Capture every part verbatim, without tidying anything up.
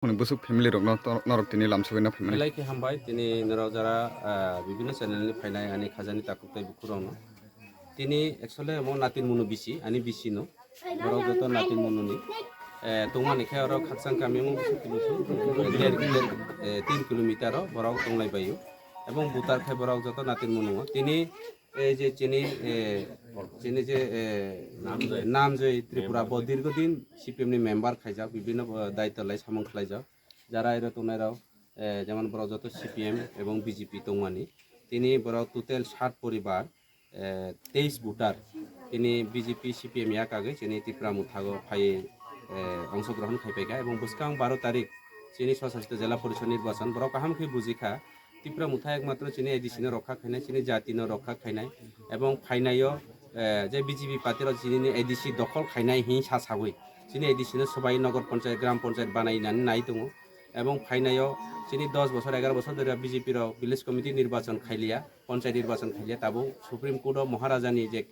Ani bwswk family rokno to-, norok tini lamsogwi na phaimani. Belai khe hambai tini norok jara, ah, bibinno channel ni phainai ani khajani takhuk tei bukhuk rokno. Tini actually omo natin munu bisi, ani bisi no. Borok joto natin munu ni. Eh, tongmani khe oro khakchang kami omo bwswk tini bwswk der, der, eh, tin kilometer o borok tonglai baio. Ebong butar khe borok joto natin munu o. Tini ei je chini, eh, chini je, eh, Namjoi Tripura bo dirgo din C P M ni member khaijak, bibinno, eh, daityo lai samung khlaijak. Jara ero tongnai rok, eh, jemon borok joto C P M ebong B J P tongmani. Tini borok total sat poribar, eh, teis voter. Tini B J P C P M ya kagwi chini Tipra Motha go phai, eh, ongshogrohon khai paikha ebong bwskang baro tarik chini swshasit jela porishod nirbachon borok kaham khe bujikha. Tipra Motha ekmatro chini A D C no rokha khainai, chini jati no rokha khainai, ebong phainaio, eh, je B J P party rok chini ni A D C dokhol khainai hin sa sagwi chini A D C no swbai nogor panchayat, gram panchayat banainani nai tongo, ebong phainaio chini dos bosor, egaro bosor dhori B J P rok village committee nirbachon khailiya, panchayat nirbachon khailiya, tabuk Supreme Court o Maharaja ni je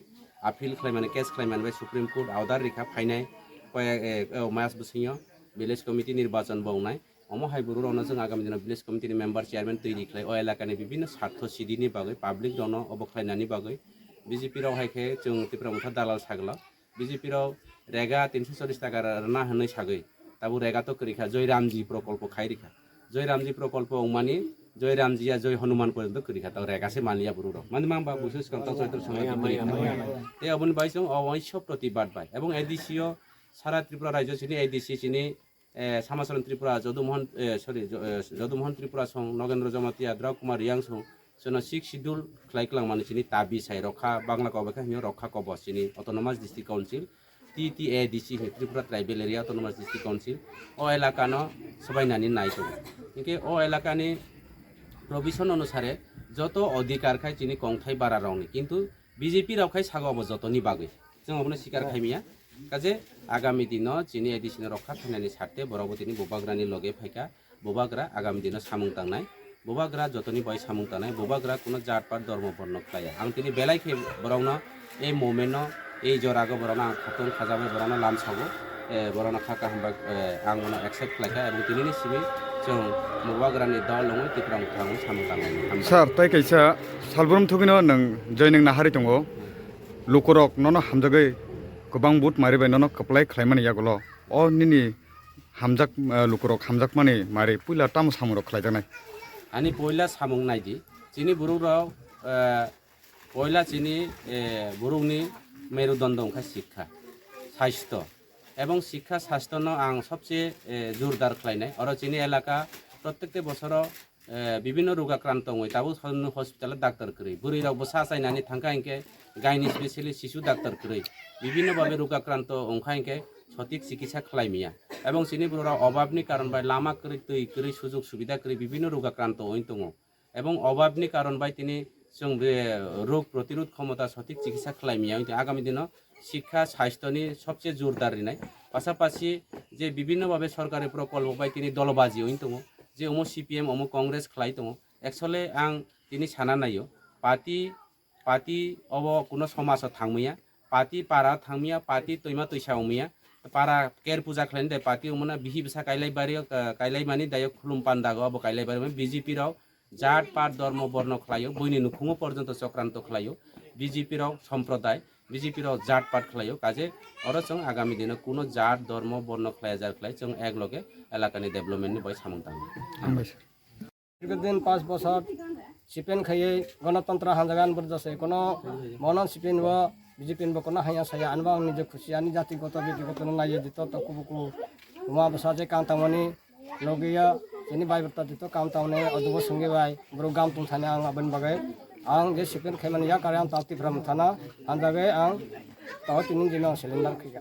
appeal khlaimani, case khlaimani bai Supreme Court order rikha phainai koyek, eh, eh, mas bwswngyo village committee nirbachon bo wngnai. Omo hai borok rokno chwng agami dino village committee ni member, chairman twi ri khlai o elakani bibinno sartho sidini bagwi, public rokno obo khlainani bagwi B J P rok hai khe chwng Tipra Motha dalal sagla. B J P rok rega tinso chollish taka rwna hwnwi sagwi tabuk rega to kwrwi kha, Joy Ramji prokolpo khai rikha. Joy Ramji prokolpo wngmani Joy Ramji ya Joy Hanuman porjonto kwrwi kha, tabuk rega se manliya borok rok. Mani mang ba buisu swkang tang soitro songma kwrwi kha. Tei aboni bai chwng o waisa protibad bai ebong A D C o sara Tripura rajyo chini A D C chini eh, Samacharan Tripura, Jodumohon, eh, sorry, Jo-, eh, Jodumohon Tripura song, Nogendra Jamatia, Drau Kumar Riang song, jono Sixth Schedule khlai kwlangmani chini tabi sai rokha, Bangla kok bai khe hwnyo rokha kobos chini Autonomous District Council, T T A D C hwnwi Tripura Tribal Area Autonomous District Council, o elaka no swbainani nai tongo. Hinkhe o elaka ni provision onusare joto odhikar khai chini kongthai bara rokni, kintu B J P rok khai sago abo jotoni bagwi. Chwng abono sikar khai manya. Kaje agami dino chini A D C no rokha khainani sarte borok bo tini bubagrani loge phaikha. Bubagra agami dino samung tangnai. Bubagra jotoni bai samung tangnai. Bubagra kuno jat pat dormo borno khlaiya. Ang tini belai khe borokno ei moment no, ei jorago borokno ang khatung khajabai borokno lamsago. Eh, borokno kha kaham bai, eh, ang bono accept khlaikha ebong tinini simi chwng bubagrani dol wngwi Tipra Motha wngwi samung tangnai. Hambai. Sir, tai kaisa salbrum thugwino nwng joining nahari tongo. Lukurok nono hamjagwi kwbang vote mari bai nono kwplai khlaimani yagulo. O nini hamjak, eh, lukurok hamjakmani mari puila tamo samungrok khlaijaknai? Ani puila samung naidi. Chini borok rok, eh, puila chini, eh, borokni merudondo wngkha sikha, sastho. Ebong sikha sastho no ang sobse, eh, jordar khlainai. Oro chini elaka prottekte bosoro eh, bibinno rogakranto wngwi tabuk hospital o doctor kwrwi. Bwrwi rok bwsa achainani thangkha hinkhe gynae specialist, sisu doctor kwrwi. Bibinno babe rogakranto wngkha hinkhe sothik chikitsa khlai manya. Ebong chini borok rok obabni karon bai lama kwrwi, twi kwrwi, sujog subida kwrwi bibinno rogakranto wngwi tongo. Ebong obabni karon bai tini chwng, eh, rog protirodh khomota sothik chikitsa khlai manya wngwi tongo. Agami dino sikha sasthoni sobse jordar rinai. Pasapasi je bibinno babe sorkari prokolpo bai tini dolobaji wngwi tongo, je omo C P M, omo Congress khlai tongo. Actually ang tini sana naio, party, party obo kuno somajo thangmaya, party para thangmaya, party twima twisa wngmaya, para ker puja khlainai de party wngmano bihi bwsa kailai bario, ka-, kailai mani daio khulum pandago abo kailai bario B J P rok jat pat dormo borno khlaio, buini nukhungo porjonto chokranto khlaio, B J P rok somproday, B J P rok jat pat khlaio, kaje oro chwng agami dino kuno jat dormo borno khlaiya jar khlai chwng ek loge elakani development ni bai samung tango. Hambai sir. Dirghodin panch bosor sipen khaiwi gonotontro hanjagan borjase kono mono sipen bo B J P bo kono hanya saya anbo ang nije khusi ani jati goto beti goto no naiye jito to kubuku uma bwsa je kang tangmani. Logiya, chini bai bwta dito kam tamni odubo sungwi bai, borok gam tong thani ang aboni bagwi. Ang je sipen khaimani yakari ang tak Tipra Mothano, hanjagwi ang tao tini dino cylinder khika.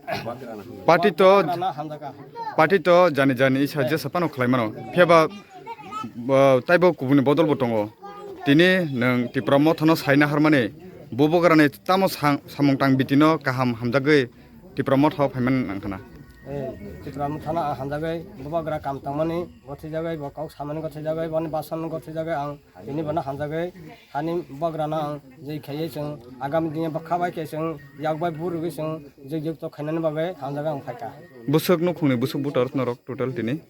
Party to, Rana hanjaga. Party to jani jani isa jesa phano khlai mano. Phiya ba, ba, taibo kubuni bodol bo tongo. Tini nwng Tipra Mothano saina harmani, bubagrani tamo sang-, samung tang bitino kaham hamjagwi Tipra Motha o phaiman nang khana. Eh, Tipra Mothano ang hamjagwi, bubagra kam tangmani gothijagwi, bo kok samani gothijagwi, boni basan gothijagwi ang tini bono hamjagwi, hani bubagrano ang je khaiwi chwng agami dini bwkha bai khe chwng yak bai bur rwgwi chwng jwk jwk to khainani bagwi hamjagwi ang phaikha. Bwswk nukhungni bwswk voter norok total tini?